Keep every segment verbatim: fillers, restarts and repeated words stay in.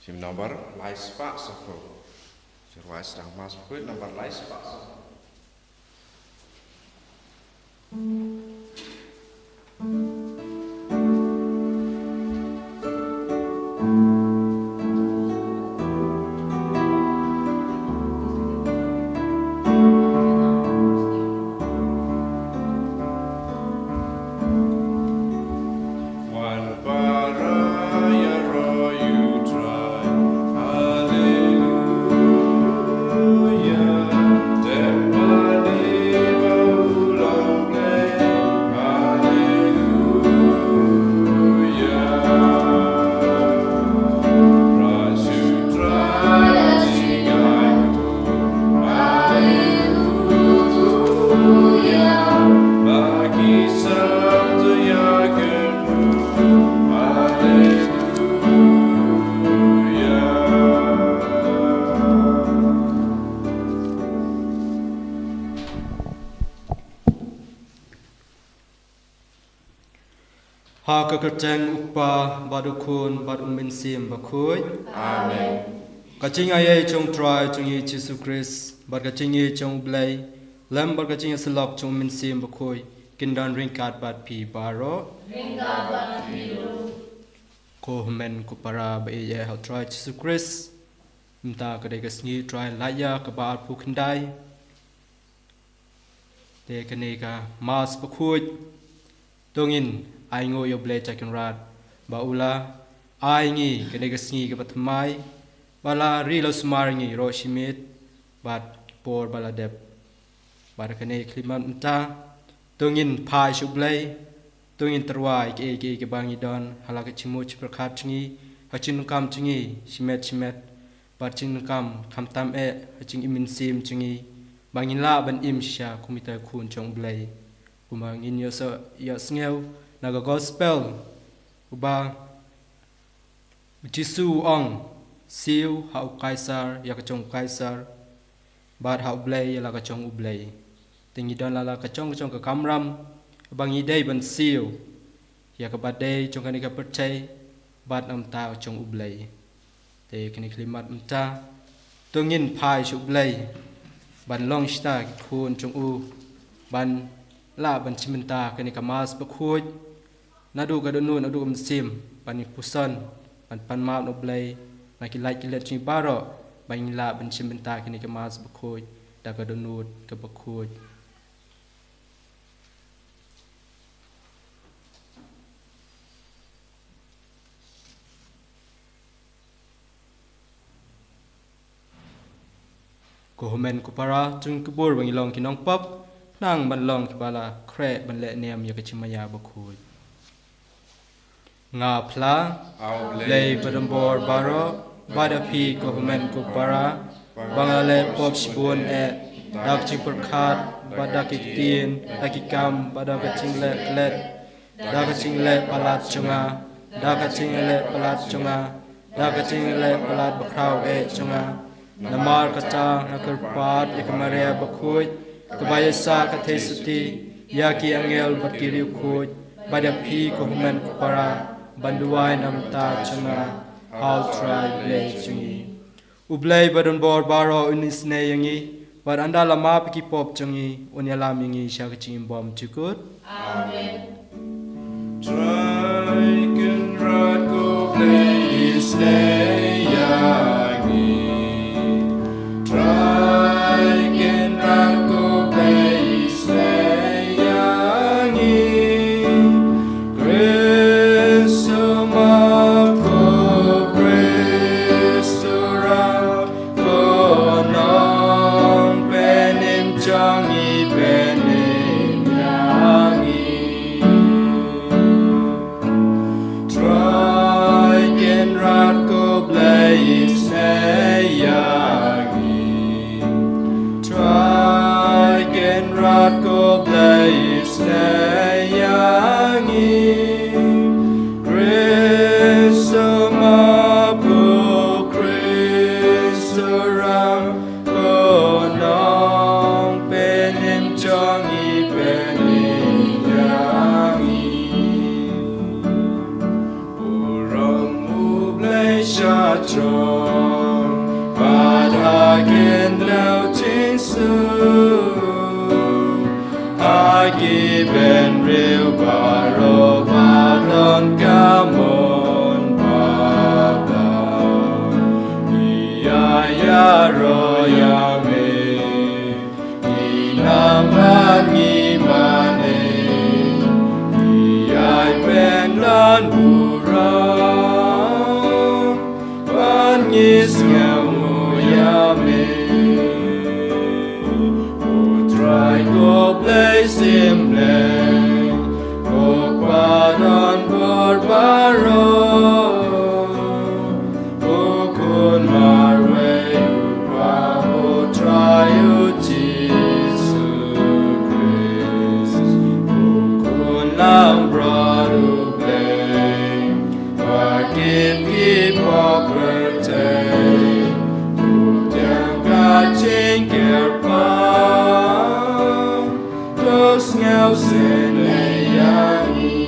Shim nambar lai spah saphew. Shu rwai sdang Mass Bakhuid nambar lai spah saphew. Ha ka kyrteng U Kpa, bad U Khun, bad U Mynsiem Bakhuid. Amen. Ka jingaiei jong U Trai jong ngi Jisu Khrist, bad ka jingïeit jong U Blei, lem bad ka jingïasyllok jong U Mynsiem Bakhuid, kin don ryngkat bad phi baroh. Ryngkat bad phi ruh. Ko hynmen ko para ba ïeit ha U Trai Jisu Khrist. Mynta ka dei ka sngi U Trai Lait Ïa kaba arphew khyndai. Te kane ka Mass Bakhuid, to ngin ainguh ïa U Blei Trai Kynrad ba u la ai ngi kane ka sngi kaba thymmai, ba la ri la sumar ngi baroh shi miet, bad por ba la dep. Bad kane ka khyllipmat mynta, to ngin phai sha U Blei, to ngin tyrwa ïa kiei kiei kiba ngi don, ha la ka jingmut jingpyrkhat jong ngi, ha ka jingdonkam jong ngi, shimet shimet, bad jingdonkam khamtam eh ha ka jingim mynsiem jong ngi, ba ngin lah ban im shisha kum kita ki khun jong U Blei. Kumba ngin ïoh sa, ïoh sngew na ka Gospel, uba U Jisu u ong, siew ha U Kaisar ïa ka jong U Kaisar, bad ha U Blei ïa la ka jong U Blei. Te ngi don la la ka jong ka jong ka kamram, ba ngi dei ban siew ïa kaba dei jong kane ka pyrthei, bad na ka bynta ka jong U Blei. Te kane ka khyllipmat mynta, to ngin phai sha U Blei, ban long shisha ki khun jong u, ban lah ban shim bynta kane ka Mass Bakhuid, naduh ka dohnud, naduh ka mynsiem, ban ïa puson, ban pan map na U Blei, na ki lait ki let jong ngi baroh, ba ngin lah ban shim bynta kane ka Mass Bakhuid, da ka dohnud kaba khuid. Ko hynmen ko para, to ngin kyrkhu ba ngin long ki nongpop, khnang ban long kiba la khreh ban leh niam ïa ka jingmaïa bakhuid. Nga phla, Blei badonbor baroh, bad ïa phi ko hynmen ko para, ba nga la leh pop shibun eh, da ka jingpyrkhat, bad da ki ktien, da ki kam, bad da ka jingleh klet, da ka jingleh palat jong nga, da ka jingleh palat jong nga, da ka jingleh palat bakhraw eh jong nga. Namar kata nga kyrpad ïa ka Maria bakhuid, kaba ïa sah ka theisotti, ïa ki angel bad ki riewkhuid, bad ïa phi ko hynmen ko para, ban duwai na ka bynta jong nga ha U Trai Blei jong ngi. U Blei badonbor baroh un isynei ïa ngi, bad ynda la map ïa ki pop jong ngi, un ïalam ïa ngi sha ka jingim bymjukut. Amen. Trai Kynrad ko Blei isynei ïa ngi. Trai Kynrad ko Blei isynei ïa ngi. Khrist u map ko, Khrist u rah ko, Nongpynim jong ngi, pynim ïa ngi. Trai Kynrad ko Blei Bad ha khyndew jingsuk ha ki bynriew baroh ba don ka mon babha. Ïa ïaroh ïa me, ngi nang bad ngi mane, ngi ai pynban burom ban ngi sngew nguh ïa me. Ko Trai ko Blei Synleh, ko Kpa don bor baroh, ko Khun marwei u Kpa, ko Trai u Jisu Khrist, ko Khun langbrot u Blei, ba kit ki pop pyrthei, u thiang ka jingkyrpad, to sngewsih ïa ngi.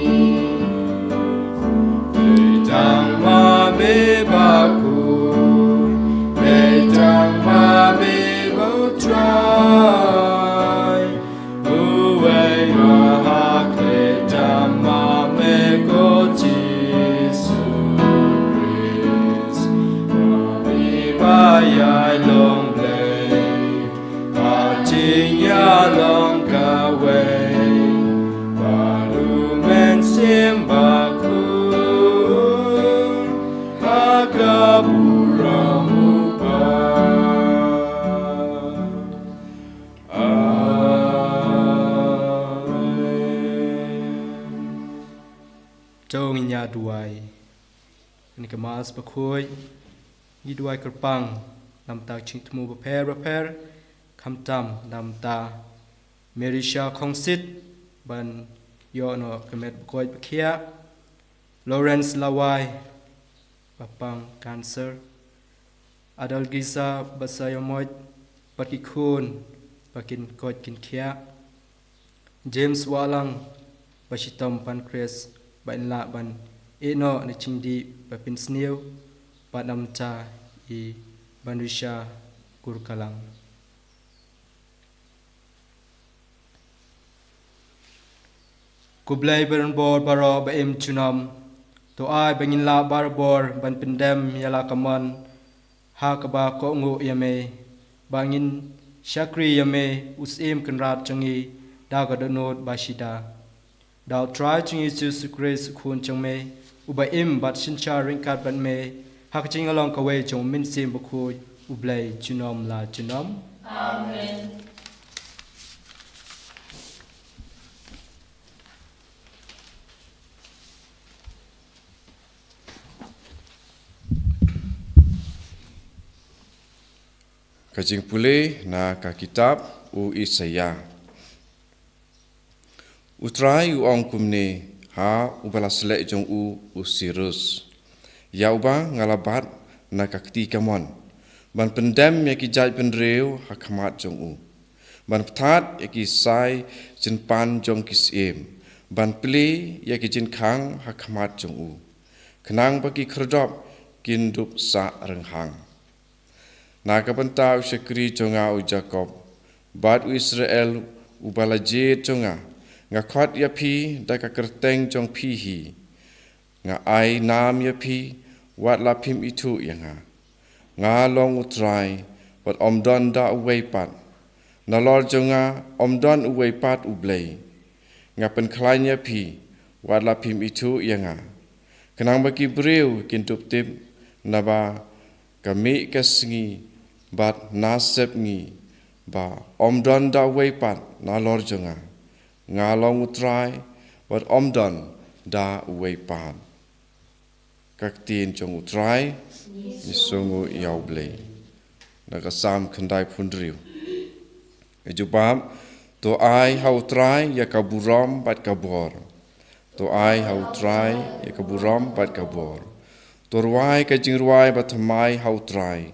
Dei tang ma me bakhuid, dei tang ma me ba u Trai, uwei ba ha khlieh tam ma me ko Jisu Khrist. Ma me ba ïai long Blei, ba jingïalong kawei, bad u Mynsiem Bakhuid ha ka burom u Kpa. Amen. To ngin ïa duwai. Kane ka Mass bakhuid ngi duwai kyrpang namar ka jingthmu bapher bapher, khamtam namar Mary Shah Khongsit ban ïoh noh ka met bakoit bakhiah, Lawrence Lawai ba pang cancer, Adalgisa Basaiawmoit bad ki khun ba kin koit kin khiah, James Wahlang ba shitom pancreas ba in lah ban ïeh noh na ka jingdih ba pynsniew, bad namar i Banrisha Kurkalang. Ko Blei barabor baroh ba im junom, to ai ba ngin lah barabor ban pyndem ïa la ka mon ha kaba kohnguh ïa me, ba ngin shakri ïa me, u Syiem Kynrad jong ngi, da ka dohnud ba shida. Da u Trai jong ngi Jisu Khrist u Khun jong me, uba im bad synshar ryngkat bad me ha ka jinglong kawei jong u Mynsiem Bakhuid, U Blei junom la junom. Amen. Ka jingpule na ka kitab u Isaïah. U Trai u ong kumne ha uba la sleh jong u, u Sirus, ïa uba nga la bat na ka kti kamon, ban pyndem ïa ki jaitbynriew ha khmat jong u, ban pynthad ïa ki sai jingpan jong ki syiem, ban plie ïa ki jingkhang ha khmat jong u, khnang ba ki khyrdop kin dup sah rynghang. Na ka bynta u shakri jong nga u Jakob, bad u Israel uba la jied jong nga, nga khot ïa phi da ka kyrteng jong phi hi. Nga ai nam ïa phi, wat la phim ithuh ïa nga. Nga long u Trai, bad ym don da uwei pat. Nalor jong nga ym don uwei pat u Blei. Nga pynkhlaiñ ïa phi, wat la phim ithuh ïa nga. Khnang ba ki briew kin dup tip naba ka mih ka sngi bad na sepngi, ba ym don da uwei pat nalor jong nga. Nga long u Trai, bad ym don da uwei pat. Ka ktien jong u Trai. Ngi sngewnguh ïa u Blei. Na ka Salm khyndaiphew hynriew. Ka jubab: To ai ha u Trai ïa ka burom bad ka bor. To ai ha u Trai ïa ka burom bad ka bor. To rwai ka jingrwai bathymmai ha u Trai.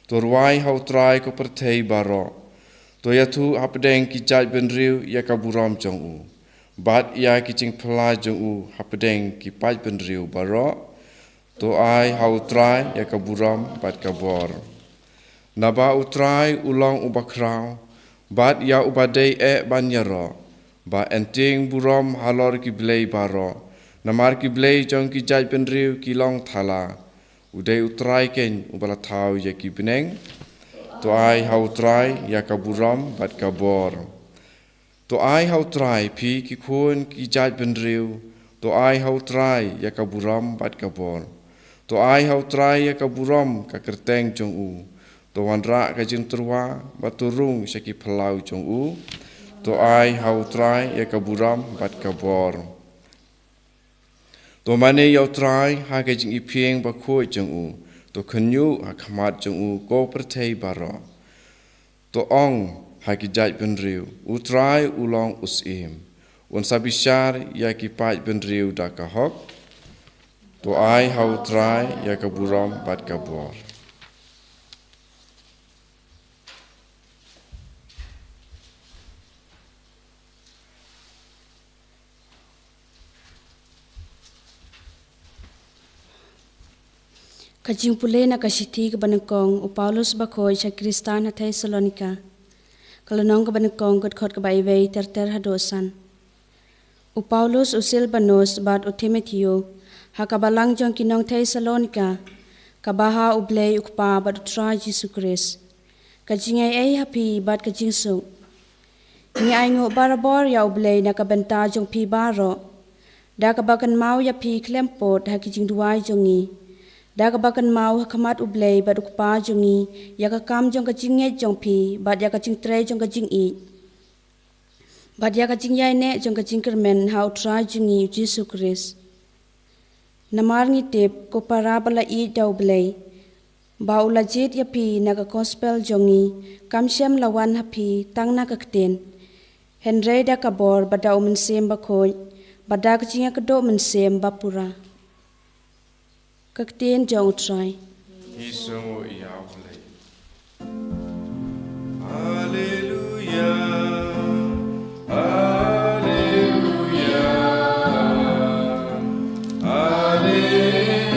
To rwai ha u Trai, ko pyrthei baroh. To ïathuh hapdeng ki jaitbynriew ïa ka burom jong u, bad ïa ki jingphylla jong u hapdeng ki paidbynriew baroh. To ai ha U Trai ïa ka burom bad ka bor. Naba U Trai u long uba khraw, bad ïa uba dei eh ban ïaroh. Ba enting burom halor ki blei baroh, namar ki blei jong ki jaitbynriew ki long thala. U dei U Trai keiñ uba la thaw ïa ki bneng. To ai ha U Trai ïa ka burom bad ka bor. To ai ha U Trai, phi ki khun ki jaitbynriew. To ai ha U Trai ïa ka burom bad ka bor. To ai ha U Trai ïa ka burom, ka kyrteng jong u. To wanrah ka jingtyrwa bad to rung sha ki phyllaw jong u. To ai ha U Trai ïa ka burom bad ka bor. To mane ïa U Trai ha ka jingiphieng bakhuid jong u. To khynñiuh ha khmat jong u ko pyrthei baroh. To ong ha ki jaitbynriew, U Trai u long u syiem. Un sa bishar ïa ki paidbynriew da ka hok. To ai ha U Trai ïa ka burom bad ka bor. Ka jingpule na ka shithi kaba nyngkong u Paulus bakhuid sha Khristan ha Thessalonika. Ka lynnong kaba nyngkong, ka dkhot kaba iwei ter ter haduh san. U Paulus, u Silbanus bad u Timotheo, ha ka balang jong ki nong Thessalonika, kaba ha U Blei U Kpa bad U Trai Jisu Khrist. Ka jingaiei ha phi bad ka jingsuk. Ngi ainguh barabor ïa U Blei na ka bynta jong phi baroh, da kaba kynmaw ïa phi khlem pud ha ki jingduwai jong ngi, da kaba kynmaw ha khmat U Blei bad U Kpa jong ngi ïa ka kam jong ka jingngeit jong phi bad ïa ka jingtrei jong ka jingïeit, bad ïa ka jingïaineh jong ka jingkyrmen ha U Trai jong ngi U Jisu Khrist. Namar ngi tip, ko para ba la ïeit da U Blei, ba u la jied ïa phi na ka gospel jong ngi, kam shym la wan ha phi tang na ka ktien, hynrei da ka bor bad da U Mynsiem Bakhuid, bad da ka jingïakdup mynsiem ba pura. Ka ktien jong U Trai. Ngi sngewnguh ïa U Blei. Haleluya, haleluya, haleluya.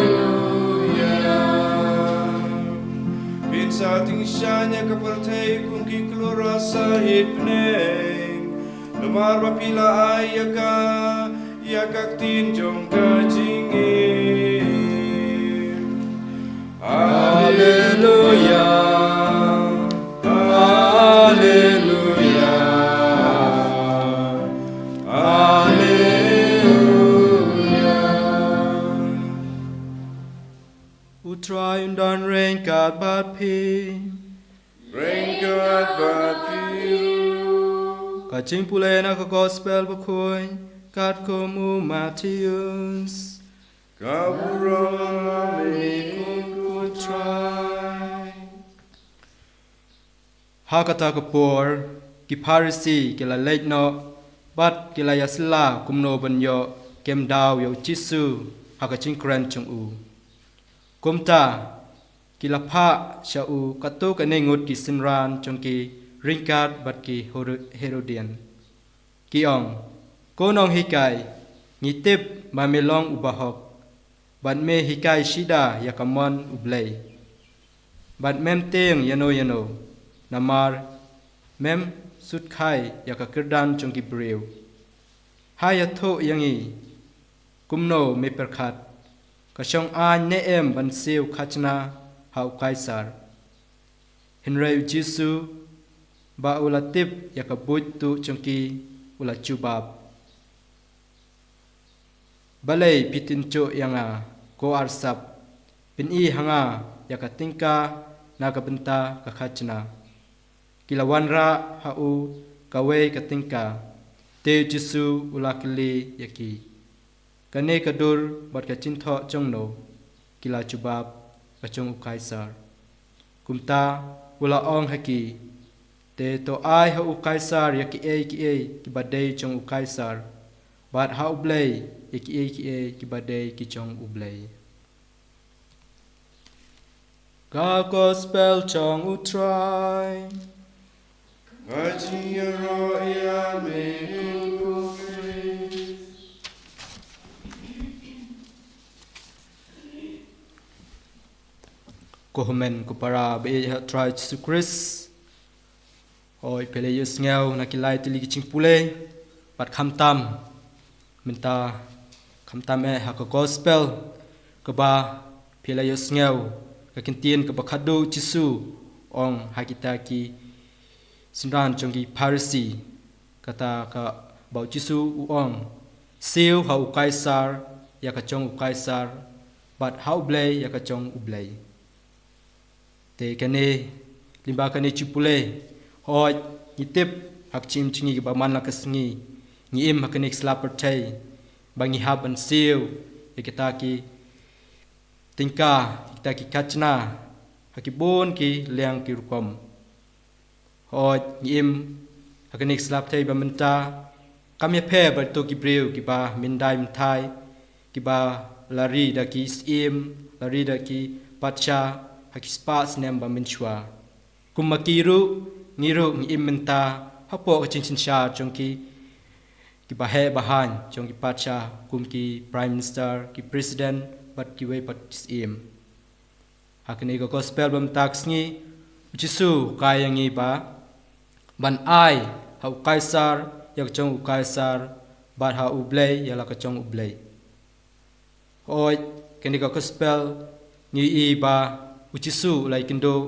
Phin sa tyngshaiñ ïa ka pyrthei kum ki klur ha sahit bneng, namar ba phi la ai ïa ka, ïa ka ktien jong ka jingim. Haleluya, haleluya, haleluya. U Trai un don ryngkat bad phi. Ryngkat bad phi ruh. Ka jingpule na ka gospel bakhuid katkum u Mathaios. Ka burom ïa me ko Trai. Ha kata ka por, ki Pharisi ki la leit noh, bad ki la ïasylla kumno ban ïoh kem daw ïa u Jisu ha ka jingkren jong u. Kumta, ki la phah sha u katto katne ngut ki synran jong ki ryngkat bad ki Hero-, Herodian. Ki ong, ko nonghikai, ngi tip ba me long u bahok, bad me hikai shida ïa ka mon U Blei. Bad mem tieng ïano ïano, namar mem sut khai ïa ka kyrdan jong ki briew. Ha ïathuh ïa ngi, kumno me pyrkhat, ka shong aiñ ne em ban siew khajna ha u Kaisar? Hynrei u Jisu, ba u la tip ïa ka buit tuh jong ki, u la jubab, balei phi tynjuh ïa nga, ko arsap? Pyni ha nga ïa ka tyngka na ka bynta ka khajna. Ki la wanrah ha u kawei ka tyngka. Te u Jisu u la kylli ïa ki, kane ka dur bad ka jingthoh jong no? Ki la jubab, ka jong u Kaisar. Kumta u la ong ha ki, te to ai ha u Kaisar ïa kiei kiei kiba dei jong u Kaisar, bad ha U Blei ïa kiei kiei kiba dei ki jong U Blei. Ka gospel jong U Trai. Ka jingïaroh ïa me ko Khrist. Ko hynmen ko para ba ïeit ha u Trai Jisu Khrist. Hooid, phi la ïohsngew na ki lai tylli ki jingpule, bad khamtam mynta, khamtam eh ha ka gospel kaba phi la ïohsngew, ka ktien kaba khadduh Jisu u ong ha kita ki synran jong ki Pharisi, kata kaba u Jisu u ong: Siew ha u Kaisar ïa ka jong u Kaisar, bad ha U Blei ïa ka jong U Blei. Te kane, lyngba kane ka jingpule, hooid, ngi tip ha ka jingim jong ngi kaba man la ka sngi, ngi im ha kane ka sla pyrthei ba ngi hap ban siew ïa kita ki tyngka, kita ki khajna, ha ki bun ki liang ki rukom. Hooid, ngi im ha kane ka sla pyrthei ba mynta, kam ïapher bad kito ki briew kiba myndai mynthai, kiba la ri da ki syiem, la ri da ki patsha ha ki spah snem ba mynshuwa. Kum ma ki ruh, ngi ruh ngi im mynta hapoh ka jingsynshar jong ki, kiba heh ba haiñ jong ki patsha, kum ki Prime Minister, ki President, bad kiwei pat ki syiem. Ha kane ka gospel ba mynta ka sngi, u Jisu u hikai ïa ngi ba ban ai ha u Kaisar ïa ka jong u Kaisar, bad ha U Blei ïa la ka jong U Blei. Hooid, kane ka gospel ngi ïohi ba u Jisu u la ïakynduh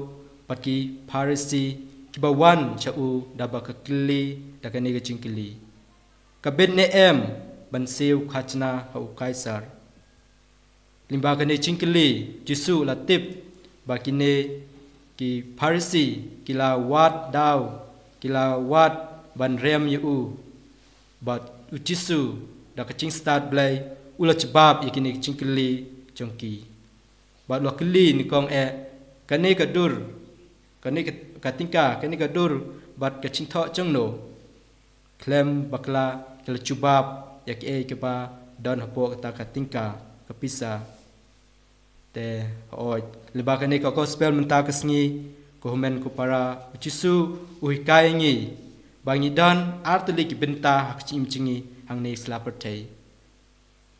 bad ki Pharisi kiba wan sha u da ba ka kylli, da kane ka jingkylli: Ka bit ne em ban siew khajna ha u Kaisar? Lyngba kane ka jingkylli, Jisu u la tip ba kine ki Pharisi ki la wad daw, ki la wad ban rem ïa u. Bad u Jisu, da ka jingstad Blei, u la jubab ïa kine ki jingkylli jong ki. Bad u la kylli nyngkong eh: Kane ka dur, kane ka, ka tyngka, kane ka dur bad ka jingthoh jongno? Khlem bakla ki la jubab ïa kiei kiba don hapoh kata ka tyngka, ka pisa. Te hooid, lyngba kane ka gospel mynta ka sngi, ko hynmen ko para, u Jisu u hikai ïa ngi ba ngi don artylli ki bynta ha ka jingim jong ngi hangne sla pyrthei.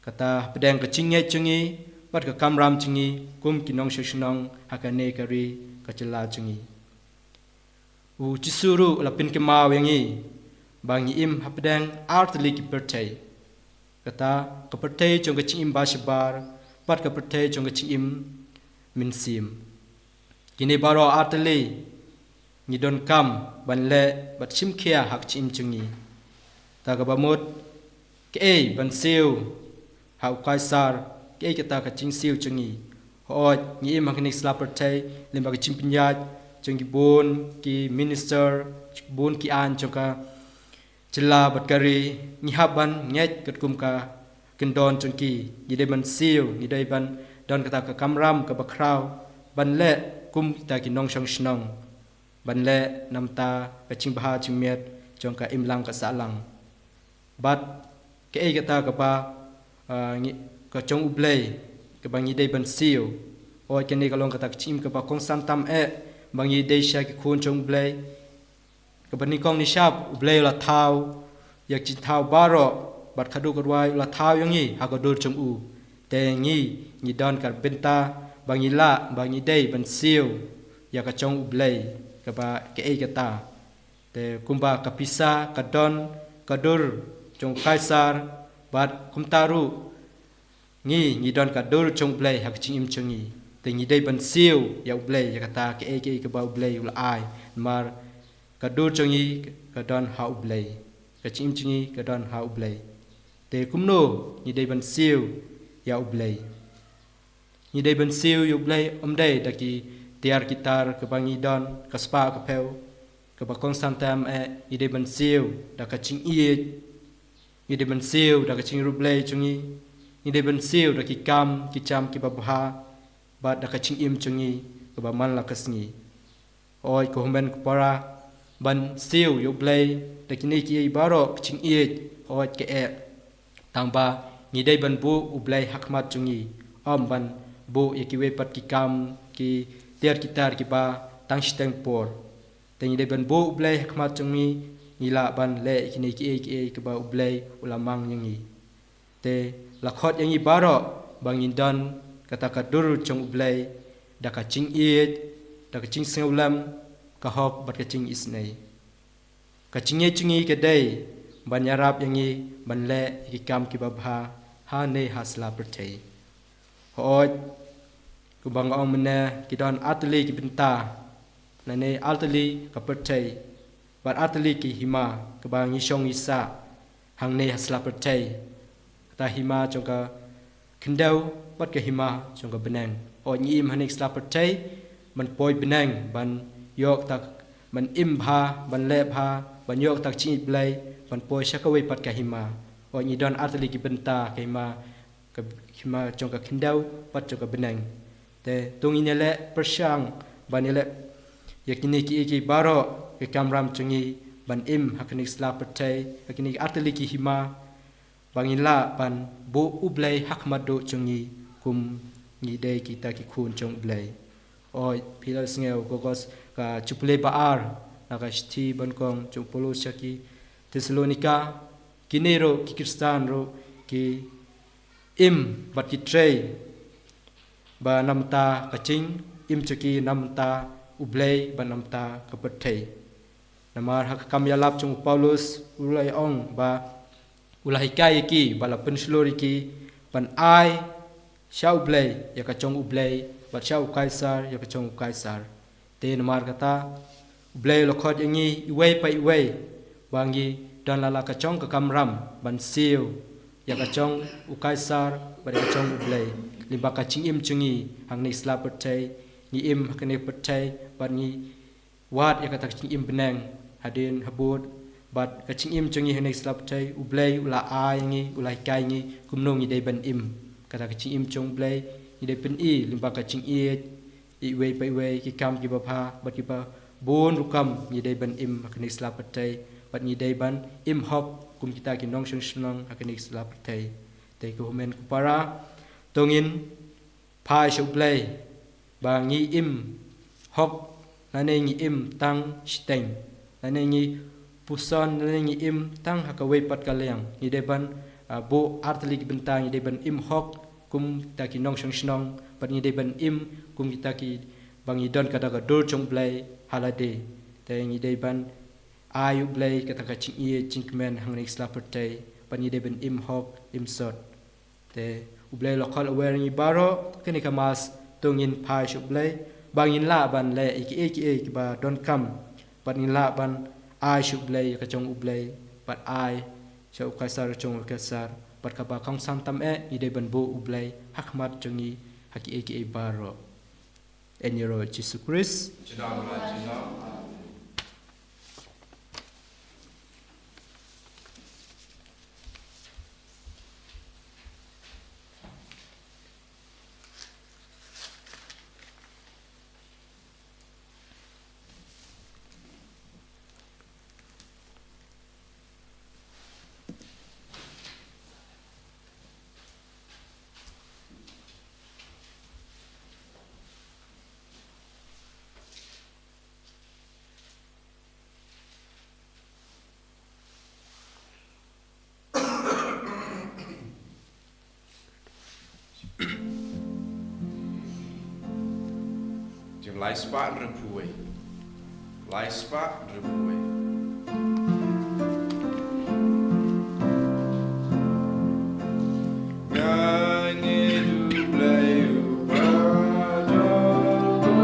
Kata hapdeng ka jingngeit jong ngi bad ka kamram jong ngi kum ki nongshong shnong ha kane ka ri, ka jylla jong ngi. U Jisu ruh u la pynkynmaw ïa ngi ba ngi im hapdeng artylli ki pyrthei. Kata ka pyrthei jong ka jingim ba shabar bad ka pyrthei jong ka jingim mynsiem. Kine baroh artylli ngi donkam ban leh bad shim khia ha ka jingim jong ngi. Ta kaba mut, kaei ban siew ha u Kaisar, kaei kata ka jingsiew jong ngi? Hooid, ngi im ha kane ka sla pyrthei lyngba ka jingpynïaid jong ki bun ki minister, bun ki aiñ jong ka jylla bad ka ri, ngi hap ban ngeit katkum ka kyndon jong ki. Ngi dei ban siew, ngi dei ban don kata ka kamram kaba khraw ban leh kum kita ki nongshong shnong, ban leh namar ka jingbha jingmiat jong ka imlang ka sahlang. Bad kaei kata kaba, ah, ngi, ka jong U Blei kaba ngi dei ban siew? Hooid, kane ka long kata ka jingim kaba kongsan tam eh ba ngi dei sha ki khun jong U Blei. Kaba nyngkong nyngshap U Blei u la thaw ïa ka jingthaw baroh, bad khadduh khadwai u la thaw ïa ngi ha ka dur jong u. Te ngi, ngi don ka bynta ba ngi lah, ba ngi dei ban siew ïa ka jong U Blei, kaba kaei kata. Te kumba ka pisa ka don ka dur jong u Kaisar, bad kumta ruh ngi, ngi don ka dur jong U Blei ha ka jingim jong ngi. Te ngi dei ban siew ïa U Blei ïa kata kaei kaei kaba U Blei u la ai. Namar ka dur jong ngi ka don ha U Blei, ka jingim jong ngi ka don ha U Blei. Te kumno ngi dei ban siew ïa U Blei? Ngi dei ban siew ïa U Blei ym dei da ki tiar ki tar kaba ngi don, ka spah ka phew, kaba kongsan tam eh. Ngi dei ban siew da ka jingïeit, ngi dei ban siew da ka jingïarap Blei jong ngi, ngi dei ban siew da ki kam ki jam kiba bha, bad da ka jingim jong ngi kaba man la ka sngi. Hooid, ko hynmen ko para, ban siew ïa U Blei da kine kiei baroh ka jingïeit, hooid, ka eh. Tangba ngi dei ban buh U Blei ha khmat jong ngi, ym ban buh ïa kiwei pat ki kam, ki tiar ki tar kiba tang shiteng por. Te ngi dei ban buh U Blei ha khmat jong ngi, ngi lah ban leh ïa kine kiei kiei kaba U Blei u la mang ïa ngi. Te la khot ïa ngi baroh ba ngin don kata ka dur jong U Blei, da ka jingïeit, da ka jingsngewlem, ka hok bad ka jingisynei. Ka jingïeit jong ngi ka dei ban ïarap ïa ngi ban leh ïa ki kam kiba bha hangne ha sla pyrthei. Hooid, kumba nga ong mynne, ki don artylli ki bynta, lane artylli ka pyrthei, bad artylli ki hima kaba ngi shong ngi sah hangne ha sla pyrthei. Kata hima jong ka khyndew bad ka hima jong ka bneng. Hooid, ngi im hangne ha sla pyrthei ban poi bneng, ban ïoh kata, ban im bha, ban leh bha, ban ïoh kata ka jingïeit Blei, ban poi sha kawei pat ka hima. Hooid, ngi don artylli ki bynta, ka hima, ka hima jong ka khyndew bad jong ka bneng. Te to ngin ïaleh pyrshang ban ïaleh ïa kine kiei kiei baroh, ki kamram jong ngi ban im ha kane ka sla pyrthei, ha kine artylli ki hima, ba ngin lah ban buh U Blei ha khmat duh jong ngi kum ngi dei kita ki khun jong U Blei. Hooid, phi la sngew ka kos, ka chapter ba ar na ka shithi ba nyngkong jong u Paulus sha ki Thessalonika, kine ruh ki Khristan ruh ki im bad ki trei ba namar ka jingim jong ki namar U Blei, ba namar ka pyrthei. Namar ha ka kam ïalap jong u Paulus u la ong ba u la hikai ïa ki, ba la pynshlur ïa ki ban ai sha U Blei ïa ka jong U Blei, bad sha u Kaisar ïa ka jong u Kaisar. Te namar kata, U Blei u la khot ïa ngi iwei pa iwei ba ngi don la la ka jong ka kamram ban siew ïa ka jong u Kaisar bad ïa ka jong U Blei. Lyngba ka jingim jong ngi hangne ha sla pyrthei, ngi im ha kane ka pyrthei bad ngi wad ïa kata ka jingim bneng hadien habud, bad ka jingim jong ngi hangne ha sla pyrthei, U Blei u la ai ïa ngi, u la hikai ïa ngi kumno ngi dei ban im. Kata ka jingim jong U Blei ngi dei pyni lyngba ka jingïeit iwei pa iwei, ki kam kiba bha bad kiba bun rukom ngi dei ban im ha kane ka sla pyrthei, bad ngi dei ban im hok kum kita ki nongshong shnong ha kane ka sla pyrthei. Te ko hynmen ko para, to ngin phai sha U Blei ba ngi im hok, lane ngi im tang shiteng, lane ngi puson, lane ngi im tang ha kawei pat ka liang. Ngi dei ban, ah, buh artylli ki bynta, ngi dei ban im hok kum kita ki nongshong shnong, bad ngi dei ban im kum kita ki, ba ngi don kata ka dur jong U Blei ha lade. Te ngi dei ban ai U Blei kata ka jingïeit jingkmen hangne ha sla pyrthei, bad ngi dei ban im hok im sot. Te U Blei u la khot lawei ïa ngi baroh ha kane ka Mass, to ngin phai sha U Blei ba ngin lah ban leh ïa kiei kiei kiba donkam, bad ngin lah ban ai sha U Blei ïa ka jong U Blei, bad ai sha u Kaisar ka jong u Kaisar, bad kaba kongsan tam eh ngi dei ban buh U Blei ha khmat jong ngi ha kiei kiei baroh. Ïa u Jisu Khrist. Junom la junom. Jingim lai spah hynriewphew wei. Lai spah hynriewphew wei. Nga ngeit U Blei uba don,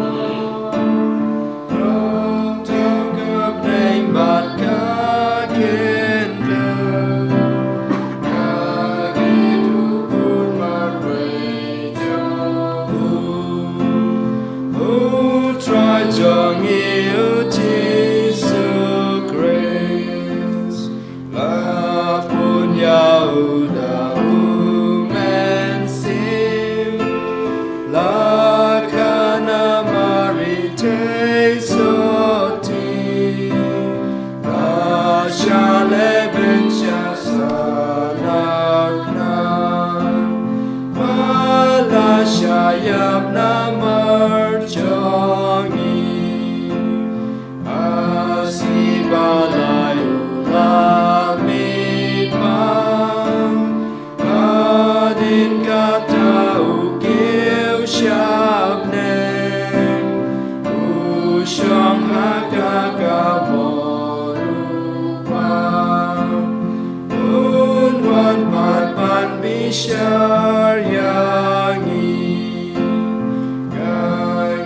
don tang ka bneng bad ka khyndew. Nga ngeit U Khun marwei jong u, U Trai jong ngi U Jisu Khrist, la pun ïa u da U Mynsiem, la kha na Mari theisotti, la shah leh beiñ sha sanar khnang, bad la shah ïap namar jong ngi. Shong ha ka ka bor u Kpa, un wan pat ban bishar ïa ngi. Ka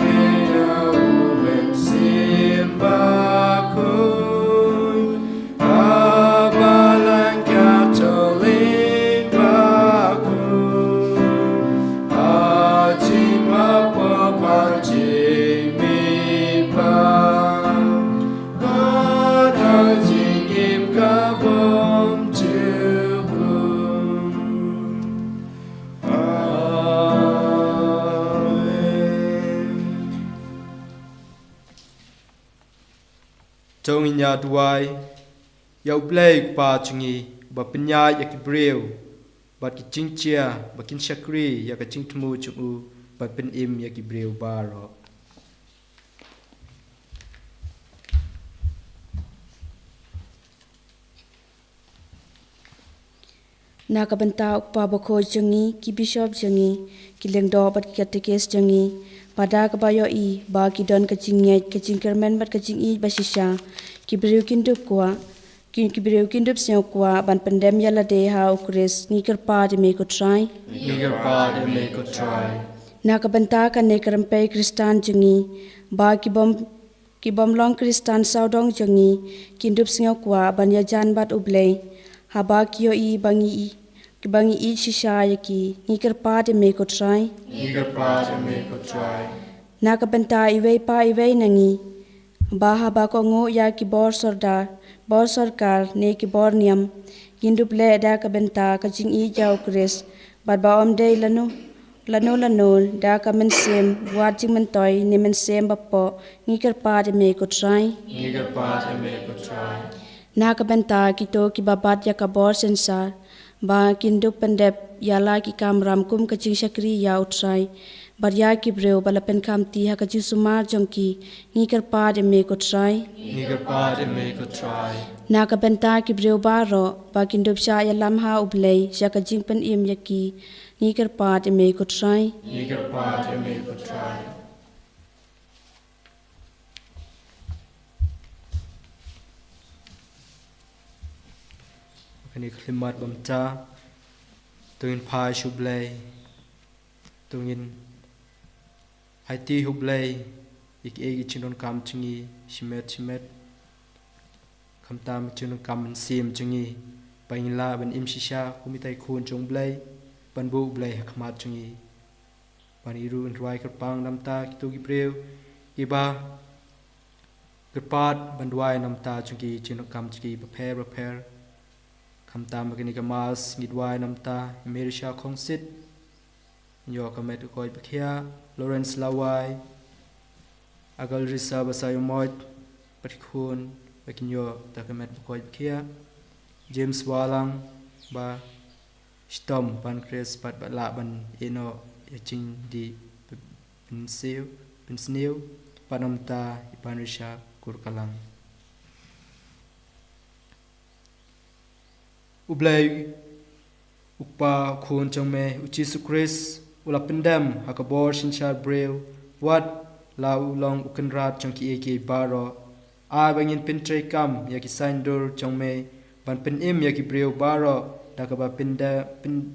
ngi ïa u Mynsiem Bakhuid, Balang Katholik bakhuid, ha jingmap pop ha jingmihpat, bad ha jingim ka bym jukut. Amen. To ngin ïa duwai. Ïa U Blei U Kpa jong ngi, uba pynïaid ïa ki briew bad ki jingjia, ba kin shakri ïa ka jingthmu jong u, bad pynim ïa ki briew baroh. Na ka bynta U Kpa Bakhuid jong ngi, ki bishop jong ngi, ki lyngdoh bad ki katekis jong ngi, bad da kaba ïohi ba ki don ka jingngeit, ka jingkyrmen bad ka jingïeit ba shisha, ki briew kin dup kwah, ki, ki briew kin dup sngew kwah ban pyndem ïa lade ha U Khrist. Ngi kyrpad ïa me ko Trai. Ngi kyrpad ïa me ko Trai. Na ka bynta kane ka rympei Khristan jong ngi, ba ki bym, ki bym long Khristan sawdong jong ngi, kin dup sngew kwah ban ïajan bad U Blei, haba ki ïohi ba ngi i, ba ngi ïeit shisha ïa ki. Ngi kyrpad ïa me ko Trai. Ngi kyrpad ïa me ko Trai. Na ka bynta iwei pa iwei na ngi, ba haba kohnguh ïa ki bor sordar, bor sorkar ne ki bor niam, kin dup leh da ka bynta ka jingïeit ïa U Khrist, bad ba ym dei lano lano lano, da ka mynsiem wat jingmyntoi ne mynsiem ba poh. Ngi kyrpad ïa me ko Trai. Ngi kyrpad ïa me ko Trai. Na ka bynta kito kiba bat ïa ka bor synshar, ba kin dup pyndep ïa la ki kamram kum ka jingshakri ïa U Trai, bad ïa ki briew ba la pynkhamti ha ka jingsumar jong ki. Ngi kyrpad ïa me ko Trai. Ngi kyrpad ïa me ko Trai. Na ka bynta ki briew baroh, ba kin dup shah ïalam ha U Blei sha ka jingpynim ïa ki. Ngi kyrpad ïa me ko Trai. Ngi kyrpad ïa me ko Trai. Kane ka khlieh mat bymta, to ngin phai sha U Blei, to ngin aiti ha U Blei ïa kiei ki jingdonkam jong ngi shimet shimet. Khamtam ka jingdonkam mynsiem jong ngi, ba ngin lah ban im shisha kum itai khun jong U Blei, ban buh U Blei ha khmat jong ngi. Bad ngi ruh ngin rwai kyrpang namar kito ki briew kiba kyrpad ban duwai namar jong ki jingdonkam jong ki bapher bapher. Khamtam ha kane ka Mass ngi duwai namar i Mary Shah Khongsit. Ngi ïoh ka met ka koit bakhiah, Lawrence Lawai, Agal Risa Basaiawmoit, bad ki khun, ba kin ïoh da ka met ka koit bakhiah, James Walang, ba shitom Pancreas bad ba lah ban ïehnoh ïa jingdih pynsniew, pynsniew, bad namar i Panrisha Kurkalang. U Blei, U Kpa, U Khun jong me, U Jisu Khrist, u la pyndem ha ka bor synshar briew, wat la u long u kynrad jong kiei kiei baroh. Ai ba ngin pyntreikam ïa ki saiñdur jong me, ban pynim ïa ki briew baroh, da kaba pynde-, pyn-,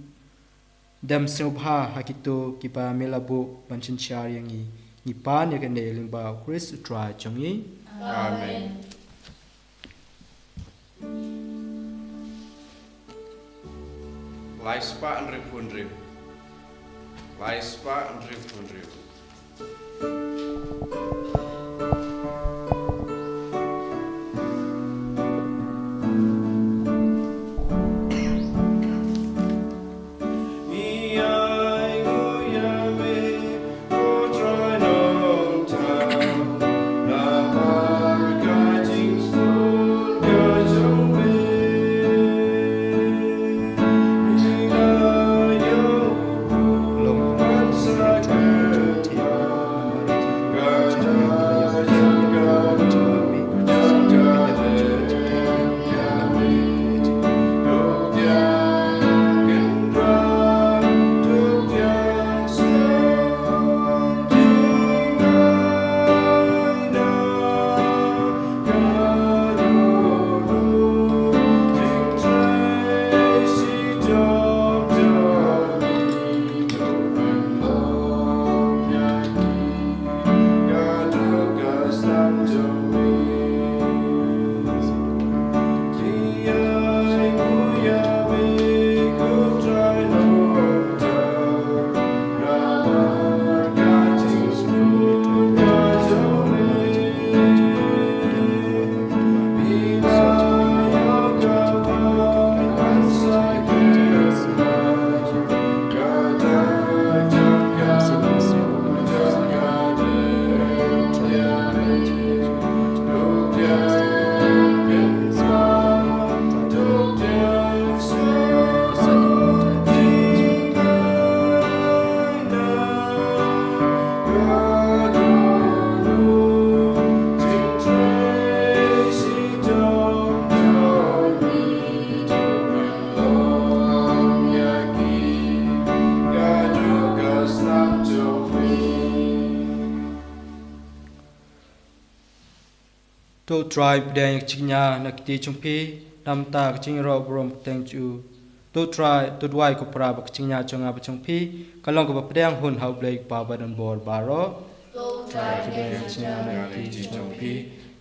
dem sngewbha ha kito kiba me la buh ban synshar ïa ngi. Ngi pan ïa kane lyngba U Khrist U Trai jong ngi. Amen. Lai spah hynriewphew hynriew. Lai spah hynriewphew hynriew. To U Trai pdiang ïa ka jingïa na ki kti jong phi, namar ka jingïaroh burom kyrteng jong u. To U Trai, to duwai ko para ba ka jingïa jong nga bad jong phi ka long kaba pdiang hun ha U Blei Kpa badonbor baroh. To U Trai pdiang ïa ka jingïa na ki kti jong phi,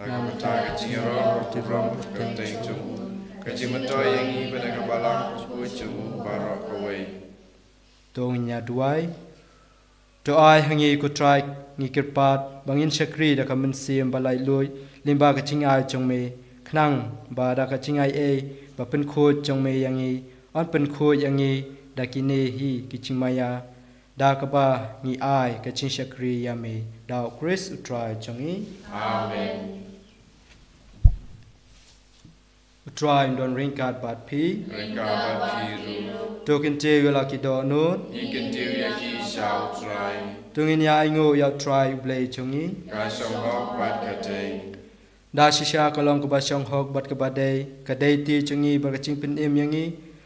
namar ka jingïaroh burom kyrteng jong u. Ka jingmyntoi ïa ngi bad ïa ka balang jong u baroh kawei. To ngin ïa duwai. To ai ha ngi ko Trai, ngi kyrpad ba ngin shakri da ka mynsiem ba laitluid lyngba ka jingai jong me, khnang ba da ka jingai ei ba pynkhuid jong me ïa ngi, yn pynkhuid ïa ngi da kine hi ki jingmaïa, da kaba ngi ai ka jingshakri ïa me, da U Khrist U Trai jong ngi. Amen. U Trai un don ryngkat bad phi. Ryngkat bad phi ruh. To kyntiew ïa la ki dohnud. Ngi kyntiew ïa ki sha U Trai. To ngin ïa ainguh ïa U Trai U Blei jong ngi. Ka shong hok bad ka dei. Da shisha ka long kaba shong hok bad kaba dei, ka dei ti jong ngi bad ka jingpynim ïa ngi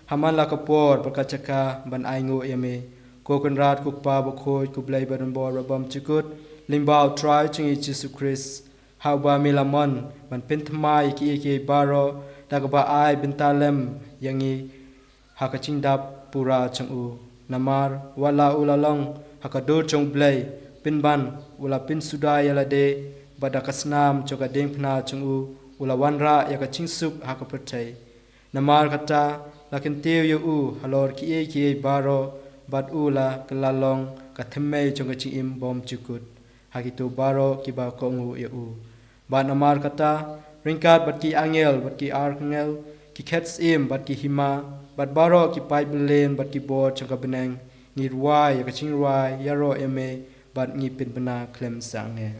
ha man la ka por bad ka jaka ban ainguh ïa me, ko Kynrad, ko Kpa bakhuid, ko Blei badonbor babymjukut, lyngba U Trai jong ngi Jisu Khrist, ha uba me la mon ban pynthymmai ïa kiei kiei baroh, da kaba ai bynta lem ïa ngi ha ka jingdap pura jong u. Namar wat la u la long ha ka dur jong U Blei, pynban u la pynsuda ïa lade, bad da ka snam jong ka diengphna jong u, u la wanrah ïa ka jingsuk ha ka pyrthei. Namar kata, la kyntiew ïa u halor kiei kiei baroh, bad u la kylla long ka thymmei jong ka jingim bymjukut ha kito baroh kiba kohnguh ïa u. Bad namar kata, ryngkat bad ki angel, bad ki archangel, ki khet syiem, bad ki hima, bad baroh ki paid byllieng, bad ki bor jong ka bneng, ngi rwai ïa ka jingrwai ïaroh ïa me, bad ngi pynbna khlem sangeh.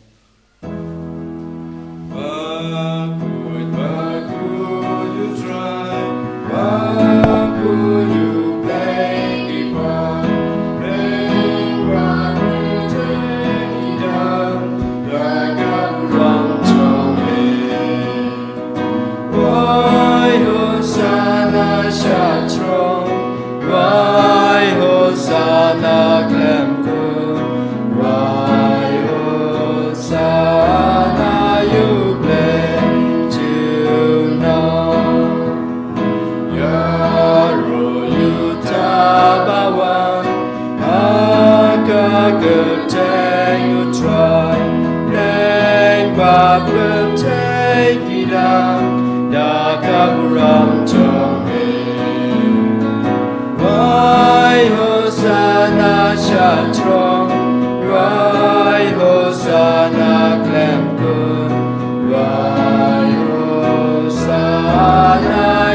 Wai Hosanna sha throne, wai Hosanna khlem kut, wai Hosanna ïa U Blei junom. Ïaroh ïa uta ba wan ha ka kyrteng U Trai, bneng bad pyrthei ki dap da ka burom jong me. Wai Hosanna sha throne, wai Hosanna khlem kut, wai Hosanna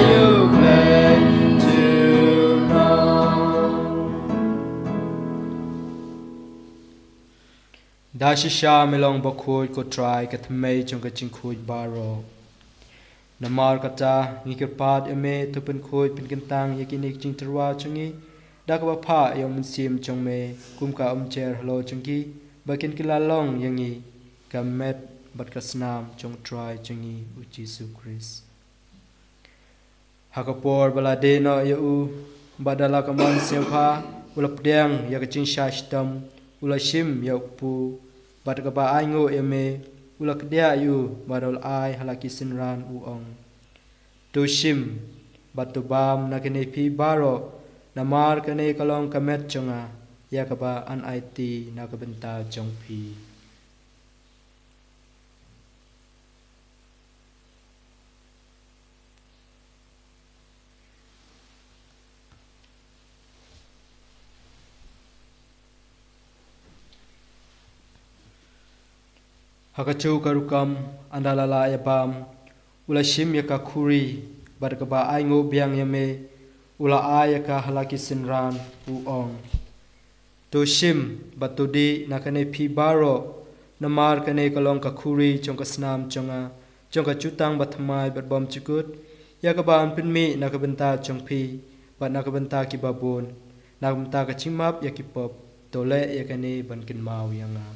ïa U Blei junom. Da shisha me long bakhuid ko Trai, ka thymmei jong ka jingkhuid baroh. Namar kata, ngi kyrpad ïa me, to pynkhuid pynkyntang ïa kine ki jingtyrwa jong ngi da kaba phah ïa U Mynsiem jong me, kum ka umjer halor jong ki, ba kin kylla long ïa ngi ka met bad ka snam jong U Trai jong ngi U Jisu Khrist. Ha ka por ba la die noh ïa u, bad da la ka mon sngewbha, u la pdiang ïa ka jingshah shitom, u la shim ïa u kpu, bad kaba ainguh ïa me, u la kdiah ïa u, bad u la ai ha la ki synran, u ong: To shim bad to bam na kane phi baroh, namar kane ka long ka met jong nga, ïa kaba yn aiti na ka bynta jong phi. Ha kajuh ka rukom, ynda la lah ïa bam, u la shim ïa ka khuri, bad kaba ainguh biang ïa me, u la ai ïa ka ha la ki synran, u ong: To shim bad to dih na kane phi baroh, namar kane ka long ka khuri jong ka snam jong nga, jong ka jutang bathymmai bad bymjukut, ïa kaba yn pynmih na ka bynta jong phi, bad na ka bynta kiba bun, na ka bynta ka jingmap ïa ki pop. To leh ïa kane ban kynmaw ïa nga.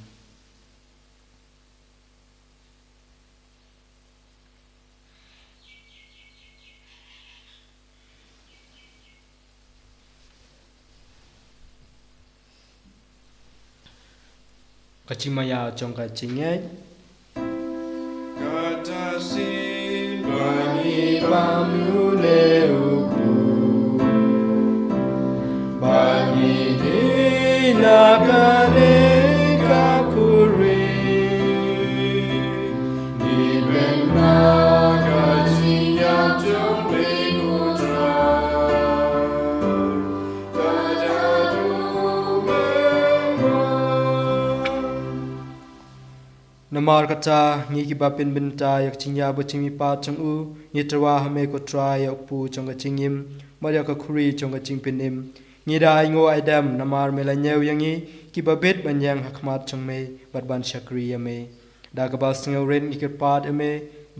Ka jingmaïa jong ka jingngeit. Lam une u ku. Bad ngi hi na kane ka khuri. Ngi bynta ka jingïap jong me ko Trai. Ka jadu me. Namar kata, ngi kiba pynbynta ïa ka jingïap bad jingmihpat jong u, ngi tyrwa ha me ko Trai ïa u kpu jong ka jingim, bad ïa ka khuri jong ka jingpynim. Ngi da ainguh aidem, namar me la ñiew ïa ngi, kiba bit ban ïeng ha khmat jong me, bad ban shakri ïa me. Da kaba sngewrit ngi kyrpad ïa me,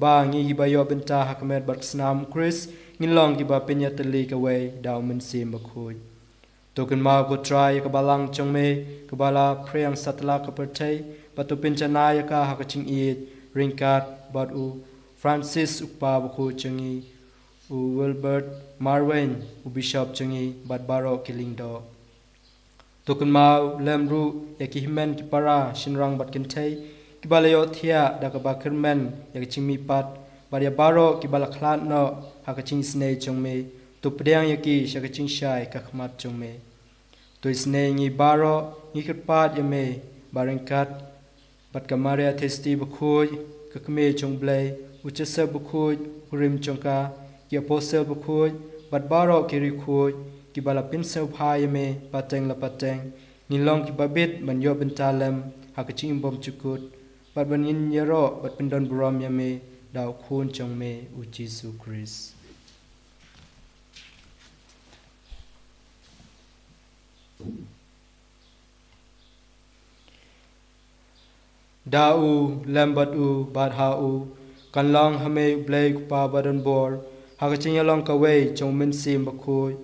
ba ngi kiba ïoh bynta ha ka met bad ka snam u Khrist, ngin long kiba pynïatylli kawei, da u Mynsiem Bakhuid. To kynmaw ko Trai ïa ka balang jong me, kaba la phriang satlak ka pyrthei, bad to pynjanai ïa ka ha ka jingïeit, ryngkat bad u Francis u kpa bakhuid jong ngi, u Wilbert Marwein, u bishop jong ngi, bad baroh ki lyngdoh. To kynmaw lem ruh ïa ki hynmen ki para, shynrang bad kynthei, kiba la ïohthiah da kaba kyrmen ïa ka jingmihpat, bad ïa baroh kiba la khlad noh ha ka jingisynei jong me, to pdiang ïa ki sha ka jingshai ka khmat jong me. To isynei ngi baroh, ngi kyrpad ïa me, ba ryngkat bad ka Maria Theisotti bakhuid, ka kmie jong u Blei, u Joseph bakhuid, u kurim jong ka, ki apostol bakhuid, bad baroh ki riewkhuid, kiba la pynsngewbha ïa me, pateng la pateng, ngin long kiba bit ban ïoh bynta lem ha ka jingim bymjukut, bad ban ngin ïaroh bad pyndonburom ïa me, da u Khun jong me, u Jisu Khrist. Da u, lem bad u, bad ha u, kan long ha me u Blei u Kpa badonbor, ha ka jingïalong kawei jong u Mynsiem Bakhuid,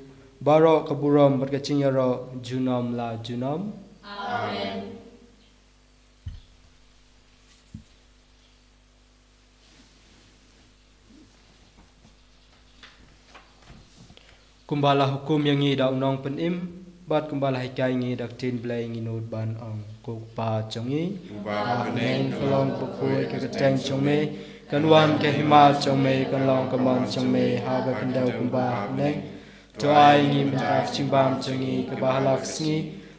baroh ka burom bad ka jingïaroh, junom la junom. Amen. Kumba la hukum ïa ngi da u Nongpynim, bad kumba la hikai ïa ngi da ka ktien Blei, ngi nud ban ong: Ko Kpa jong ngi, uba ha bneng, ka long bakhuid ka kyrteng jong me, kan wan ka hima jong me, kan long ka mon jong me ha ka khyndew kumba ha bneng. To ai ngi mynta ka jingbam jong ngi kaba ha la ka sngi,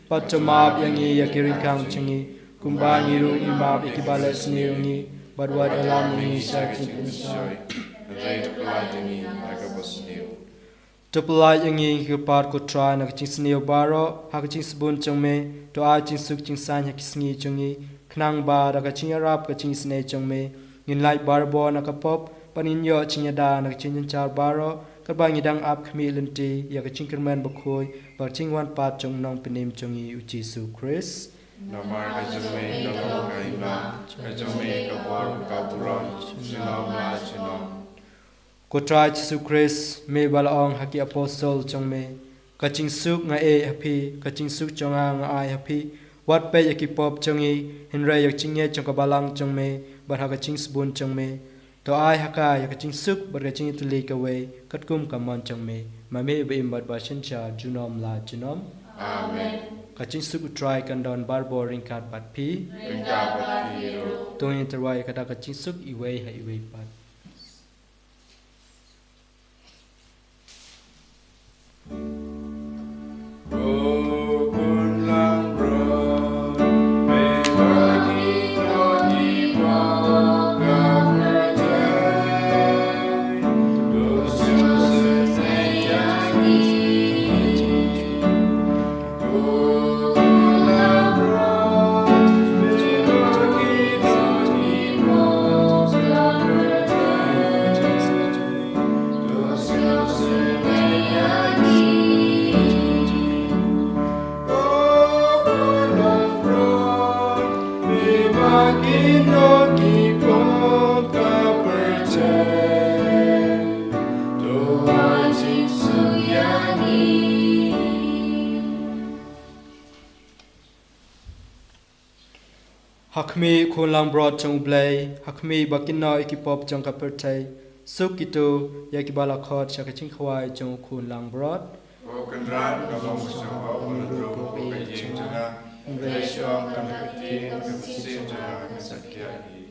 bad to map ïa ngi ïa ki ryngkang jong ngi, kumba ngi ruh ngi map ïa kiba leh sniew ïa ngi, bad wat ïalam ïa ngi sha ka jingpynshoi, hynrei to pyllait ïa ngi na kaba sniew. To pyllait ïa ngi, ngi kyrpad ko Trai, na ka jingsniew baroh ha ka jingsbun jong me, to ai jingsuk jingsaiñ ha ki sngi jong ngi, khnang ba da ka jingïarap ka jingisynei jong me, ngin lait barabor na ka pop, bad ngin ïoh jingïada na ka jingjynjar baroh, katba ngi dang ap khmih lynti ïa ka jingkyrmen bakhuid bad ka jingwan pat jong u Nongpynim jong ngi u Jisu Khrist. Namar ka jong me ka long ka hima, ka jong me ka bor, ka burom, junom la junom. Ko Trai Jisu Khrist, me ba la ong ha ki apostol jong me: Ka jingsuk nga ai ha phi, ka jingsuk jong nga nga ai ha phi. Wat peit ïa ki pop jong ngi, hynrei ïa ka jingngeit jong ka balang jong me, bad ha ka jingsbun jong me, to ai ha ka ïa ka jingsuk bad ka jingïatylli kawei, katkum ka mon jong me, ma me uba im bad ba synshar junom la junom. Amen. Ka jingsuk u Trai kan don barabor ryngkat bad phi. Ryngkat bad phi ruh. To ngin tyrwa ïa kata ka jingsuk iwei ha iwei pat. Ha khmih u Khun langbrot jong U Blei, ha khmih ba kynnoh ïa ki pop jong ka pyrthei, suk kito ïa kiba la khot sha ka jingkhawai jong u Khun langbrot. Ko Kynrad, ka long shuh ba u ïeng jong nga, hynrei shu ong katto katne ktien, ka mynsiem jong nga kan sa khia hi.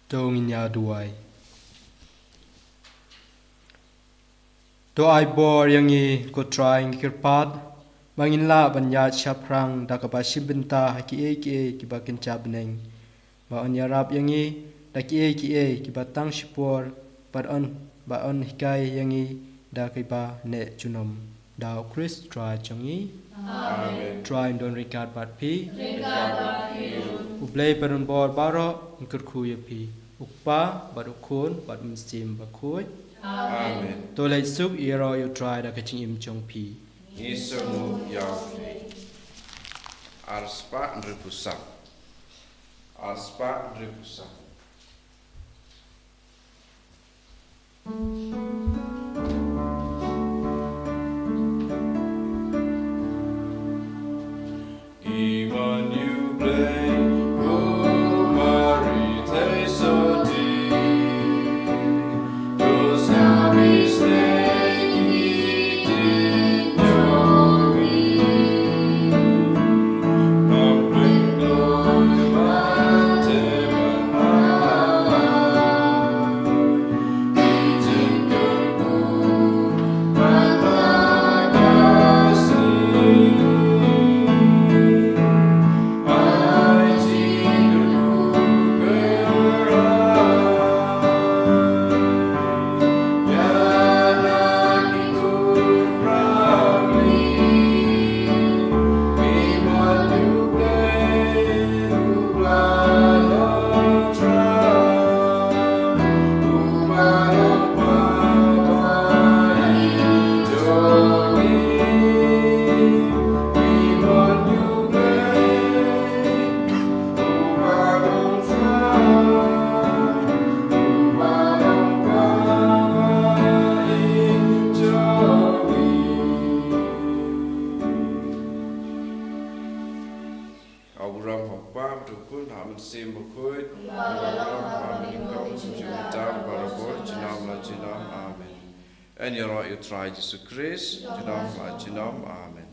To ngin ïa duwai. To ai bor ïa ngi, ko Trai, ngi kyrpad ba ngin lah ban ïaid shaphrang da kaba shim bynta ha kiei kiei kiba kynja bneng, ba yn ïarap ïa ngi da kiei kiei kiba tang shipor, bad yn, ba yn hikai ïa ngi da kiba neh junom. Da U Khrist Trai jong ngi. Amen. Trai un don ryngkat bad phi. Ryngkat bad phi. U Blei ba don bor baroh un kyrkhu ïa phi. U Kpa bad U Khun bad U Mynsiem Bakhuid. Amen. To leit suk, ïaroh ïa U Trai da ka jingim jong phi. Ngi sngewbha ïa phi. Arspah hynriewphew san. Arspah hynriewphew san. Abraham hok pam tukun ha Mynsiem Bakhuid. Abraham ha Mynsiem Bakhuid. Amen. Yn ïaroh ïa U Trai Jisu Khrist. Junom la junom. Amen.